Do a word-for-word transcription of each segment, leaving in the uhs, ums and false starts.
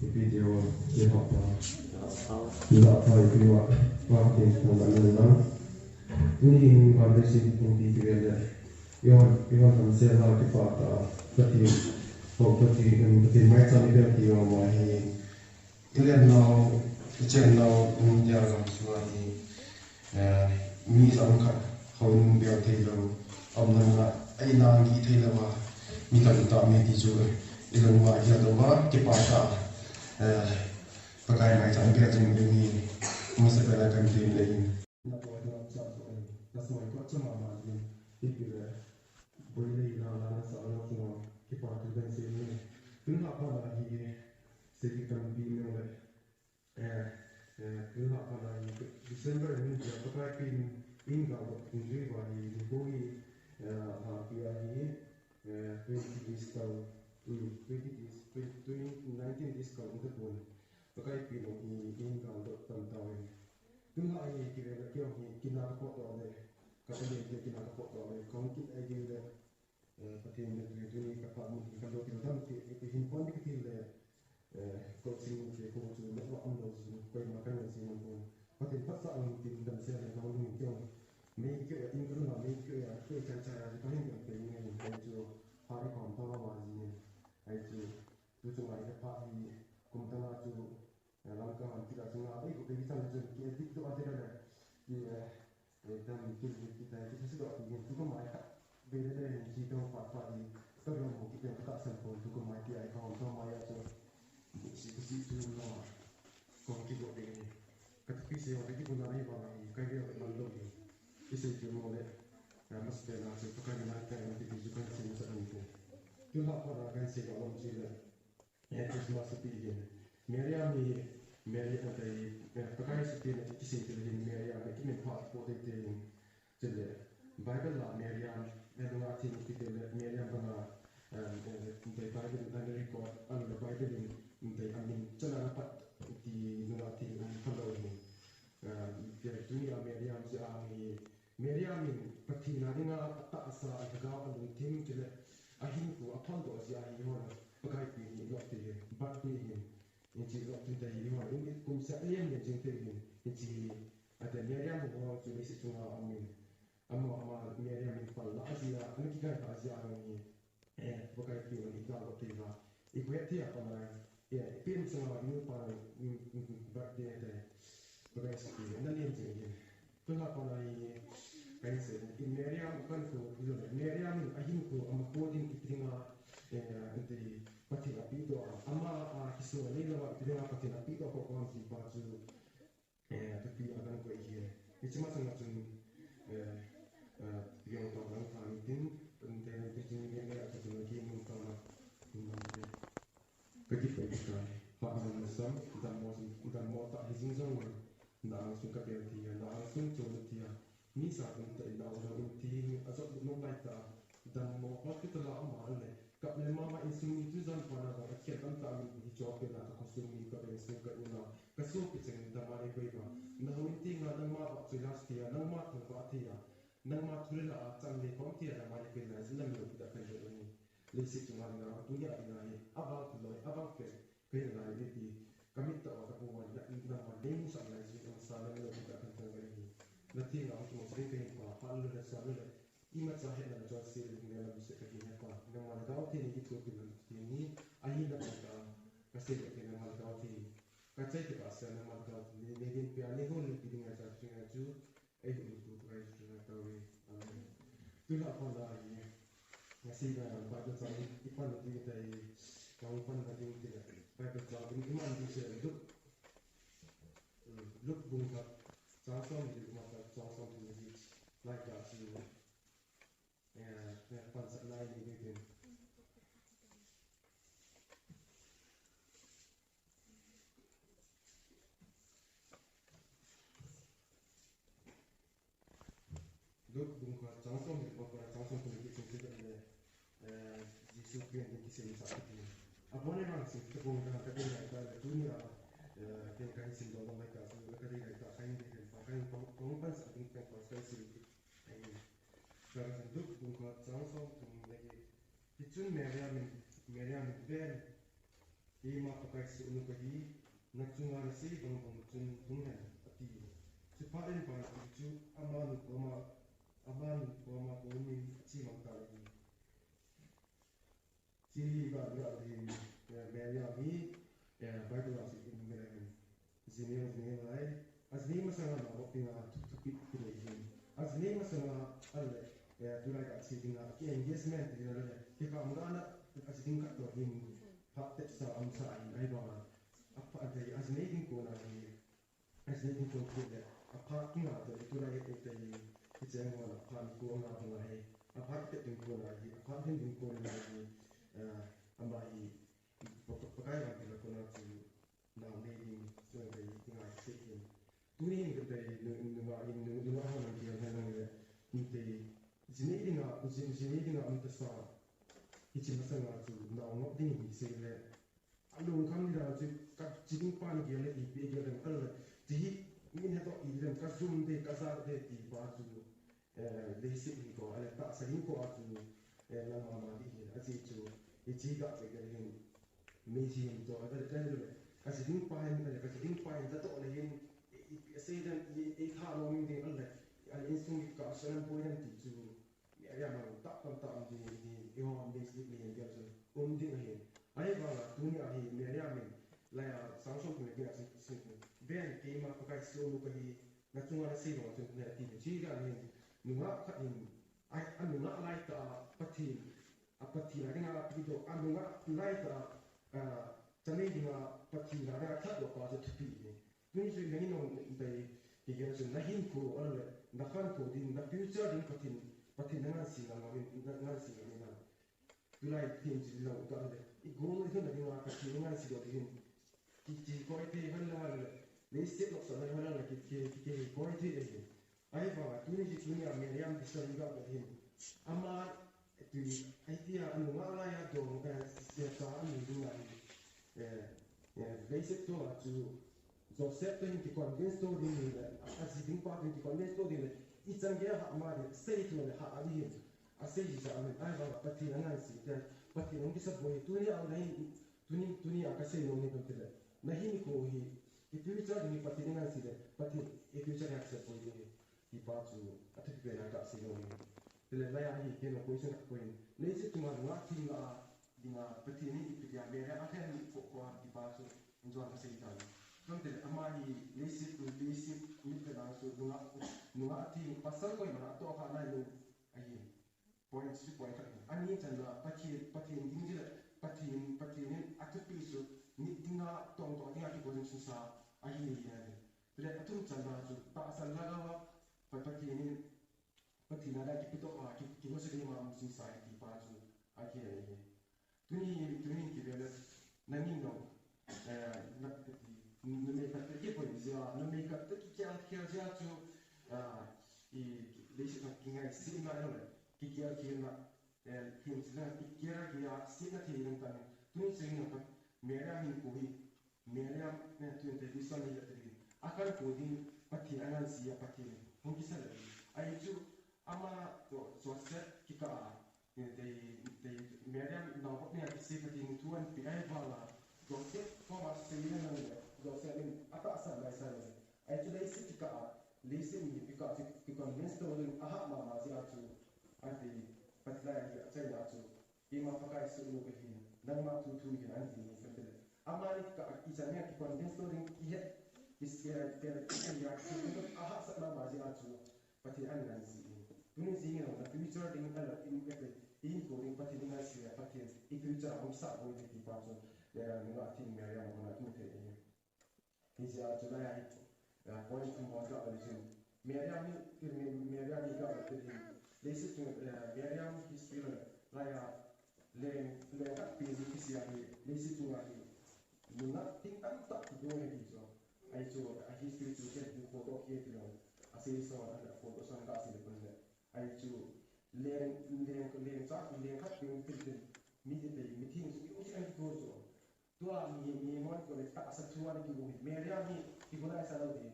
Ipi tia, ipi hapa. Ila pa ipi wa, pa tin thong la nang. Tuni hin ba de sin tin ti ti le. Yon, yon tam se la ki pa ta, ka ti. Ho ka ti, em, ka ti mai sa mi ka ti wa ma hi. Ilen nau, ichen nau, India gam sunga hi, eh, mi sang khat, houin bel thei lou, aum nana, ei nang gi thei lou a, mi khat ta mi ti chu, eh, ilung ma hi a to ba, kipa ta, eh, Pakai mai chang bel jing ding hi, masa bel a kan tin le in. Na ko na cha ko, na so ko cha ma ma ni, ipi le, boi le na na na sa na ko, kipa tu ben se ni, tu na pa na hi, Seiki tampi nung le, eh, eh, thil hah phat a hi December ni tia Pakai pen in gal dot kum jui va hi, ni ko hi, eh, ha pi a hi, eh, twenty days kal, mm, twenty days, twenty, twenty, nineteen days kal um tapon. Pakai pen hi in gal dot tam tau in. Thil hah hi kive le kio hi kina ka pot to le, ka pa le kina ka pot to le, kong kin ai ding le, Eh, Pathen le tui tuni ka pa mun ka lo kin dam ti, ti hin pon ni ka thil le, eh, ko ching ni ke ko chu le wa am lo chu, ko ma kan si man pon. Pathen phat sa ang tin dam se le ka lu ni kyo. Me kyo ya in ka lu na me kyo ya, ko cha cha ya, ka hin ka pe ni ka chu, ha ra kon ta wa ji. Ai chu, tu chu ngai ka pa hi, kum ta na chu, eh, lang ka han ti la chu nga, ai ko pe ki chang chu, ki edit to a ti la le. Ki, eh, Ekdam kin kin kita ki kasi do ki tu ko mai ka. Bele le ni ki to pa pa ni. Ka lo mo ki ka ta san ko tu ko mai ti ai ka hom to mai a to. Si kasi tu no. Ko ki go de ni. Ka tu ki se wa ki bu na ni ba ni. Ka ge ba lo ni. Ki se ki mo le. Ka mas pe na se pa ka ni na ka ni ki ki ka se ni sa ni ko. Tu la pa na ka se ba lo ji le. Eh, Christmas suti hin. Mary am hi, Mary am tai, eh, Pakai suti na kisi ti hin Mary am, eh, kimin phat po te te hin. Chule, Bible la Mary am, eh, nunga thing ti te le Mary am banga, eh, eh, tai Bible, eh, record, alu le Bible in, tai amin, chana na pat ti nunga thing, um, palo hin. Eh, te tunia Mary am si am hi, Mary am in Pathen a dinga atahsa a lhagao a lungthim chule ahinkho a phaldoh jeh a hi hon Pakai pen hi lot thei hi, birthday hi, hiche lot thei hi hon, in kum seh a lem lem jing thei hi, hiche hi, ate Mary am ho chu leiset chunga aum in, ama, ama Mary am in pal la jeh a, ana kigai ta jeh a hi, Eh, Pakai pen hi i gal dot thei va. I vet thei a pa nai. Eh, i pen chang a i nu pa, mm, mm, mm, birthday te. Pakai suti na lem jing hin. Tu la pa nai, kai se, i Mary am kan ko, i lo le, Mary am in ahinkho ama ko ding i pi dinga, eh, ante, Pathen a pi doh a, ama a kisu a lei lo a i pi dinga Pathen a pi doh ko ko am ti pa chu. Eh, thupi a kan koi hi. Hiche masang a chun, eh, eh, yong tau lang tha ni tin, pen te, te chun ni le a ka chun ki mun tau na, mun tau na. Ka ti pai ka tai. Pa ang sam, dammo, dammo ta hi jing jong na. Na ang sun ka bel thei a, na ang sun chu na thei a. Mi sa kum ta in na ang sun thei hi, a jot nung lai ta. Dammo hospital a um a le, kap le mama insung mi tujan pa na dang a khian tam ta min hi chua pe na ka khosung mi ka veng sung ka u na, ka sopi cheng dam a le koi ba. Na hou in ti nga nangma ba chu last thei a, nangma thang ba thei a, nangma thu le la a chang le pom thei a dam a le koi na, jin lam lo pi ta kan re ni. Leiset chunga dinga, tunia dinga hi, a vang thu loi, a vang pe, koi na lai ni ti, ka mit ta wa ka bu wa na, nangma nei mu sa lai jin, ang sa lam lo pi ta kan re ni. Na ti nga, ang tu ma sa ring ka hin pa, pa lo le sa lo le, Imacha hetna le chonse le hinna lam se ka hin hepa. Nangma lhagao thei in kithopi lam thei ni. Ahinla ka, ka sei le thei nangma lhagao thei. Ka chai te ka sa nangma lhagao thei ni. Nei din pia nei hon le pi ding a cha chu nga chu. Ei hu tu tu ai chu nga ta we. Amen. Tu la pa la hi. Nga sei na Bible chang i pan na ding tai. Ka hung pan na ding ti le. Bible chang i man ding se le Luke. Mm, Luke bung khat. Chang som le ma khat chang som le ni. Lai ka si. Eh, eh, pansatna i nei ding. Luke bung khat chang som le khat, chang som le khat, chang som le khat, eh, Jesu Christ in kisei sa kiti. Abon le mang sing te bung khat ka ding lai ta le tunia, eh, ken ka hin sim dong dong lai ta, ka ding lai ta, ka hin ding pa, ka hin pa, pa, pa, sa ding pen pa, ka hin sim. Amen. Ka hin Luke bung khat chang som le khat. Hichun Mary in, Mary in, "Ven, keima Pakai sohnu kahi, nachunga nasei bang bang chun hung hen," ati. Chuphat in vantil chu aman koma, aman koma konin ache mang tan ahi. Hiche hi Bible a hin, eh, Mary hi, eh, Bible a hin, eh, jinei, jinei lai. Ajinei masanga naopi nga thu, thupi kinei hin. Ajinei masanga ale, eh, tulai kache dinga, ki engagement ti ale, kikam ngana, ache ding khat toh hin, phat tepsa aumsa ahin, ahivanga. Apha tei, ajinei ding kona hi, ajinei ding kon kit le, aphat kinga toh, tulai hi tei, kicheng ho la, aphat ni ko nga dinga hi, aphat tep ding kona hi, aphat hin ding kona hi, eh, ama hi, Pa-, Pa-, Pakai vantil a kona chu, nao nei ding, chun tei, kingai seh hin. Tuni hin tei, nu, nungah in, nu, nungah hon an kiang hen lang le, tei, jinei dinga, ji, jinei dinga um tasa, hiche masanga chu, nao ngap ding hi sei le, alungkham ni dan chu, kache ding pa ni gel le, ipi gel le, al le, ti hi, min he toh i le, kajum de, kajat de, ti pa chu, eh, leiset hinkho, ale tahsa hinkho a chu, eh, lang mama ding hin, ache chu, hiche ga pe ka hin, meiji hin toh, ale, ale, kache ding pa hin, ale, kache ding pa hin, tatoh le hin, i, i, sei dan, i, i tha nom ding, ale, ale, insung ka, salam boi dan ti chu, Mary a mang tah tam tah ding, i, i, ho, meiji, mi, mi, chu, um ding ahi. Ahivanga, tuni a hi, Mary a min, laiya, sang som kum le khat a sin, sin, "Ven, keima Pakai sohnu kahi, nachunga nasei bang chun hung hen," ati. Hiche dan hin, nungah khat hin, a, anungah laitah a Pathen, a Pathen a dinga apedoh, anungah laitah a, a, chanei dinga Pathen a dinga thadoh pa chu thupi ahi. Tuni chu nangin nong dei, kigel chu nahinkho, ale, nakhankho ding, na future ding Pathen, Pathen nangansena ngam in, na, nangansena ngam in. Tulai thim chi lo ka le. I gol i thon ding a ka chi ngai si do ding. Ki, kikoi thei hon lang le. Leiset lok sa hon lang le ki, ki, ki, kikoi thei le. Ahivanga tuni hi tuni a Mary a Bible hi ga ka hin. Ama tu, ahi tia anungah laiya dong, eh, sia ta ani ding a hi. Eh, eh, leiset to a chu Joseph toh hin kiconvince to ding le, a, ache ding pa toh hin kiconvince to ding le, ichan gei a hah ma ding, sei to le hah a ding hin, asei ji cha a min, ahivanga Pathen angansena, Pathen hung kisaboi, tuni a nahin, tuni, tuni a kasei nom hi bang tile, nahinkho hi, i future ding hi Pathen angansena le, Pathen i future hi akisaboi ding hi, ti pa chu, athupi pen a kasei nom hi. Tile, laiya hi, keiman question khat koi in, leiset chunga nungah thim la a, dinga, Pathen in ipi dia Mary a akhen kho kho a ti pa chu, in chuan ka sei tan. Chuan tile ama hi leiset, leiset mit le dang chu nungah, nungah thim pasal koiman atoh kha nai lo ahi. Point chu point khat. Ani channa Pathen, Pathen ding jile, Pathen, Pathen in athupi chu nit dinga tong tong dinga kigon chunsa ahi ni ahi. Tile athum channa chu tahsan langa Pa, Pathen in Pathen a dinga kipedoh a, ki, kigo se ding ma mu chunsa ahi ti pa chu ahi ahi. Tuni, tuni kivele, nangin nong, eh, na, numei khat toh kipui jia, numei khat toh kikhel khel jia chu, ah, i, leiset a kingaisena le, kikhel khelna, eh, thim sina, kikhel a kingaisena thei lang tan, tuni seng na pat, Mary a hinkho hi, Mary a, eh, tun te vision ni le te, akhankho ding, Pathen angansena, Pathen hung kisa le, ahi chu, ama toh, Joseph kikah a, Tei, tei, Mary a naopi a kisei Pathen thu ahin pe ahivanga, Joseph Thomas seina lang le, Joseph in atahsan maisan le. Ahi chu leiset kikah a, leiset mi kikah chu kiconvince to ding ahah mama jeh a chu, ati, Pathen a achaina chu, keima Pakai sohnu kahi, nangma thu thu hin ahin ti ni kati le. Amani kikah a ichan a kiconvince to ding kihet, kis-, eh, eh, eh, ya, ahahsat mama jeh a chu, Pathen angansena. Tuni jing in na future ding ala in ka te, in ko ding Pathen in angansena, Pathen, i future a hung kisaboi ding ti pa chu, eh, nungah thim Mary a kona kimu thei ahi. Hijeh a chu laiya hi, eh, point thum hon ka bol chun. Mary a hi, Mary a hi ka bol te ding. Leiset chunga, eh, Mary a history la, laiya, leng, leng khat pen kisei ahi, leiset chunga hi. Nungah thim tamtah kigo ahi chu. Ahi chu, a history chu ken hung photo kit lou. Asei so, a photo san ka sei le pon le. Ahi chu, leng, leng, leng cha, leng khat pen pen pen. Mi te te, mi thim chu, u chi an kigo chu. Tua mi, mi mon ko le tahsa thu a kigo hi. Mary a hi, kigo nai sa lou hi.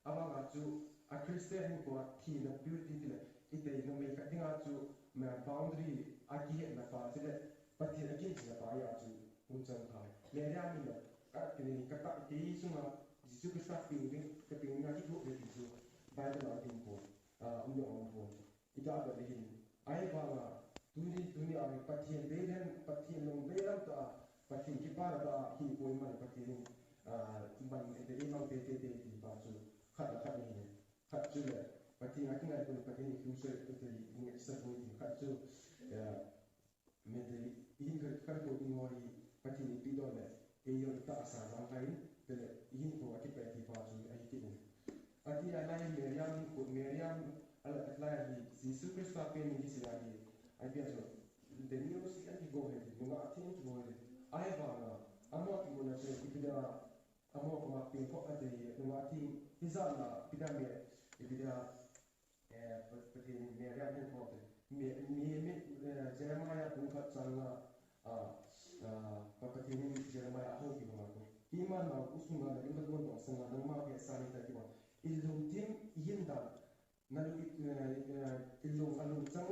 Avanga chu, a Christian hinkho a thina purity ti le, i te numei khat dinga chu, ma boundary a kihetna pa Chule Pathen a kei jia pa ya chu um chang kha. Mary a min a ka kini ka ta kei sunga Jesu Christa ping ding ka ping na ki thok le ti chu Bible a ding ko. A um ding um ko. Ita ba le hin. Ahivanga tuni tuni a Pathen dei len Pathen long dei lam ta Pathen kipana ta hi ko man Pathen a man te imang te te te ti pa chu khat a khat ni. Khat chu le Pathen a kingai ko Pathen i tu se te i nge sa ko ti khat chu. Mete ihin kar kar ko ding ho hi Pathen ipi don le ei jong ita asa jang kai in tele ihin ko akipai ti pa chu ahi kit in. Ati a lai Mary a hin ko Mary a ala atlai hi Jesu Christa pen ni kisei ahi. Ai pia chu Daniel si an kigo he ti nunga athi an kigo he ti. Ahivanga ama kimuna chu ipi da ama koma pen ko ate nunga athi hijat na ipi da me ipi da Eh, Pathen Mary a hin ko te. Mi, mi, mi, eh, Jeremiah bung khat chang nga, ah, ah, Pa Pathen in Jeremiah a houpi banga ko. Ima nau u sunga na lim don dong sanga nangma pia sa ni ta ki ba. I lungthim i hin dan. Na lu i, eh, eh, i lung a lungchang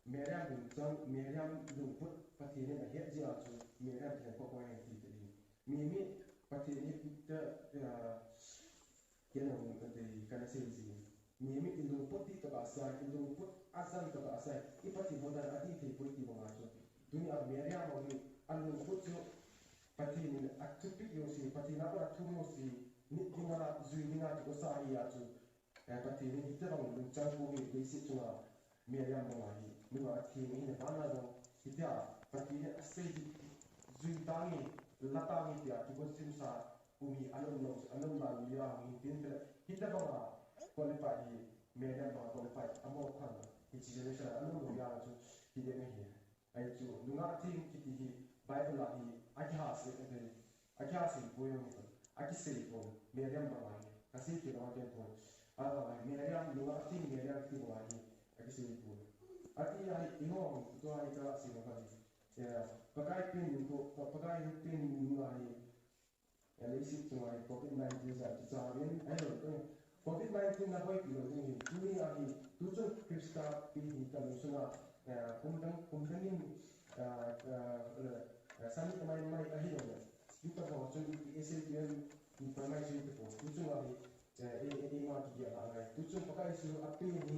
Mary a lungchang, Mary a lungput Pathen in a het jeh a chu Mary a Pathen ko ko hen ti te hi. Mi, mi Pathen in te, eh, Kei nung ka dei kana sei ji. Mi mi i lungput ti tobang a sei, i lungput a san tobang a sei, i Pathen ho dan a ti thei poi ti banga chu. Tuni a Mary a bang hi a lungput chu Pathen in a thupi jong si, Pathen a kon a thum jong si, nit dinga jui dinga chu sa hi a chu. Eh, Pathen in hita bang lungchang ko hi leiset chunga Mary a banga hi, nunga atheng ahin, vana jong hitia Pathen in asei jui tange, la tange tia kigon simsa um hi, anom lou, anom la lu jong hi, tin te, hita banga qualify hi, Mary a banga qualify, amo khan, hiche generation a anom lou jong chu, hidem ahi. Ahi chu, nunga atheng kiti hi, Bible a hi, akihasei, akihasei poi jong hi, akisei poi, Mary a banga hi, kasei kit lou ken poi. Ahivanga hi, Mary a nunga atheng Mary a kiti banga hi, akisei poi. Ati a hi, eiho, tua hi kasei lou hi. Ya, Pakai pen ko, Pa-, Pakai pen nunga hi, ya, leiset chunga hi, covid nineteen jal chu chauvin, ahilou, eh, covid nineteen na hoipi lou ding hi, tuni a hi, tuchung Christa pen hi kalungsunga, eh, kum dang, kum dang in, eh, eh, eh, sani mai mai ahilou le, ita ho chun iti S A P M, iti mai mai chu ita ho, tuchung a hi, eh, eh, eh, ima kigel a ngai, tuchung Pakai Jesu a pen hi,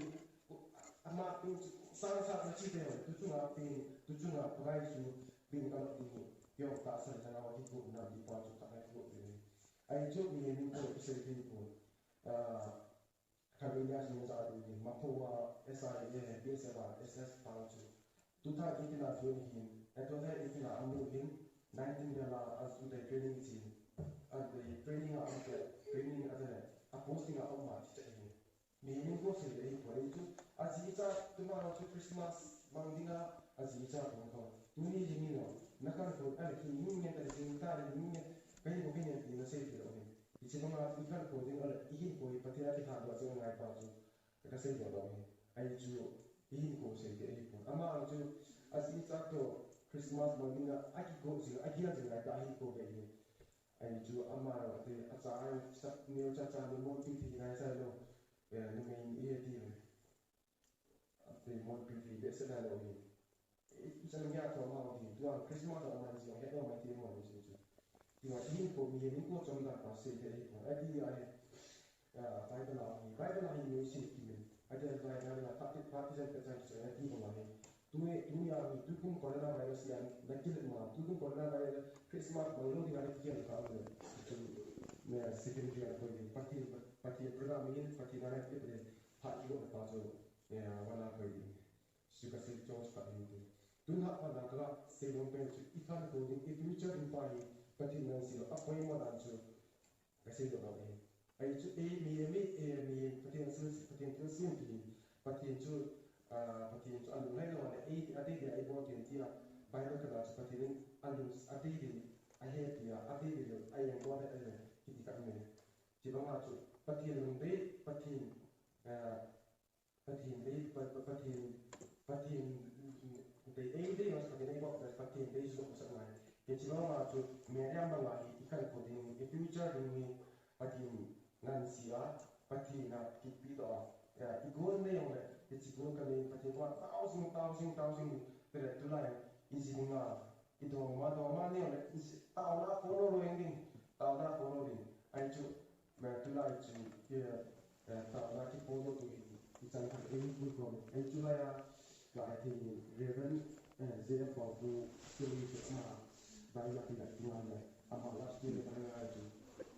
Ama pen chu sang sang na chi te, tuchunga pen, tuchunga Pakai Jesu pen kalou ding hi. Keiho tahsan langa hi ko na di pa chu ka ai ko ding. Ahi chu mi ni ko kisei ding ko. Ah, kami na sin sa ding ni. Mapho a S I A, B S F a, S S pa chu. Two thousand eighteen a join hin. Two thousand eighteen a amu hin. Nineteen bel a, a, a training chin. A training a, a training a, a posting a, a ma chi hin. Meaning ko sei le hi poi chu. Aji cha tuma chu Christmas mang dinga aji cha ko ko. Tuni jing ni lo. Na kan ko a le ki ni nge ta jing ta le ni nge. Kai ko ki ne ti na sei ti lo ni. Hiche banga i kan ko ding a le i hin ko hi Pathen a kithahdoh a jing ngai pa chu. Ka sei lo lo ni. Ahi chu i hin ko sei ti ahi poi. Ama ang chu aji cha to Christmas mang dinga a ki ko jing a ki a jing ngai ta ahi ko ve ni. Ahi chu ama lo te a cha ai sa neo cha cha ni mo ti ti ngai sa lo. Eh, numei in i he ti ve. Ati mon pi pi behseh na lo hi. I, i chan gei a thom a hi. Tua Christmas a man jing he lo mai ti mo ni chu. Tua ti ko mi ni ko chom da pa sei he hi ko. Ati a he. Ah, Bible a hi. Bible a hi mi sei ki min. Ati a Bible a pati, pati jan pe chan ki sei ati ko ma he. Tuni, tuni a hi, tukum coronavirus a na kile ma, tukum coronavirus, Christmas bang lou dinga na kile ka le. Tu, ne, second year ko ni, Pathen, Pathen program ni, Pathen na kile, phat lo pa chu, ne, wana ko ni. Su ka sei chong pa ni tu. Tun ha pa na ka sei lom pen chu, i khan ko ni, i future in pa ni, Pathen na si lo, a poi mo dan chu. Ka sei doh lou ahi. Ahi chu, ei, mi, mi, ei, mi, Pathen thil, Pathen thilsem ti, Pathen chu, ah, Pathen chu a lunglhai lou le, ei, a tei tei a ei bol tin tia, Bible kana chu Pathen in a lung, a tei tei, a he tia, a tei tei lou, a ei bol le, a ei, kiti kha me. Ti banga chu, Pathen lungdei, Pathen, ah, Pathen dei, Pa-, Pa-, Pathen, Pathen dei, ei dei mas Pathen ei bol, Pathen dei chu sa ngai. Hiche banga chu Mary a banga hi i khan ko ding, i future ding hi Pathen ngansi a, Pathen a kipe doh a. Ya, i gol nei jong le, hiche gol ka nei Pathen ko thousand, thousand, thousand, pele tulai. iji dinga, idoma, doma ni ole, taona follow lo ding, taona follow ding. Ahi chu, me tulai chu, eh, taona kifollow tu hi, ichan khat ei pui ko. Ahi chu laiya, ka athi Reverend, eh, J M Paopu, tu hi chu ama, bai la pila tu le, ama la tu le bai la chu.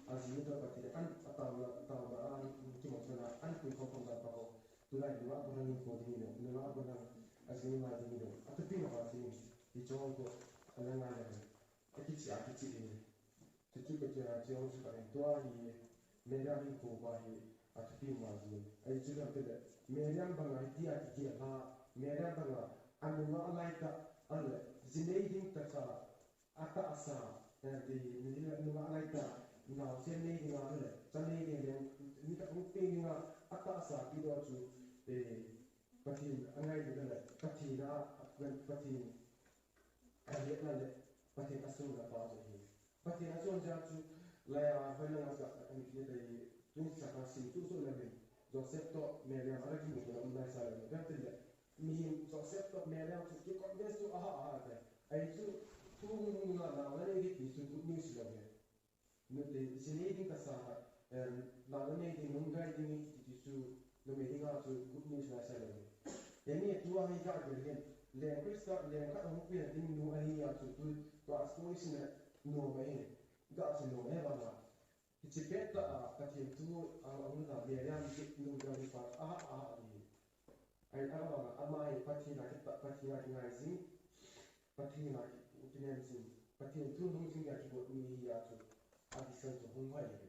Aji to pati an, ataona, taona an, kimang sana, an pui ko ko da pa ko. Tulai nunga bolang ko ding le, nunga bolang, aji nunga ding le. Atu pina pa si, ichong ko, ala ngai le. Akichi, akichi le. Chuchu ka chia chia chu ka en tua hi, Mary hi ko ba hi, a thupi ma ji. Ahi chu ka te le. Mary banga hi tia ki ki ha, Mary banga, a nunga lai ta, a le, jinei ding ta sa, a ta sa, eh, di, ni la nunga lai ta, nau se nei ding a le, cha nei ding le, ni ka u pe ding a, a ta sa ki do chu, eh, Pathen, a ngai ding le, Pathen a, Pathen, a le na le, Pathen a sung la pa chu hi. Pathen a chonse chu, laiya, hoilanga sa, a kan kile tai, tun sa ka sin tu su na min, Joseph to Mary a ra ki mu na um nai sa le, kan tin le. Mihem Joseph to Mary chu ki convince tu aha aha te. Ahi chu, tu hung hung na na na ni ki chu good news lo he. Nu te, jinei ding ka sa ha, em, na na nei ding, nung gai ding ni ki chu, numei dinga chu good news na sa le. Eni tua hi ka gel hen, leng Krista, leng ka hung pi na ding nu ahi a chu tu, tu a school sin na, no mai. Ga chu no he ba na. Hiche pet tah a, Pathen thu a, a hung la, Mary in lungdam hi pa, a, a, a, hi. Ahin, a, a, ama hi Pathen a ki, Pathen a kingai jing, Pathen a ki, kinem jing, Pathen thu hung jing a kibol mi hi a chu, a vision chu hung hoi hi.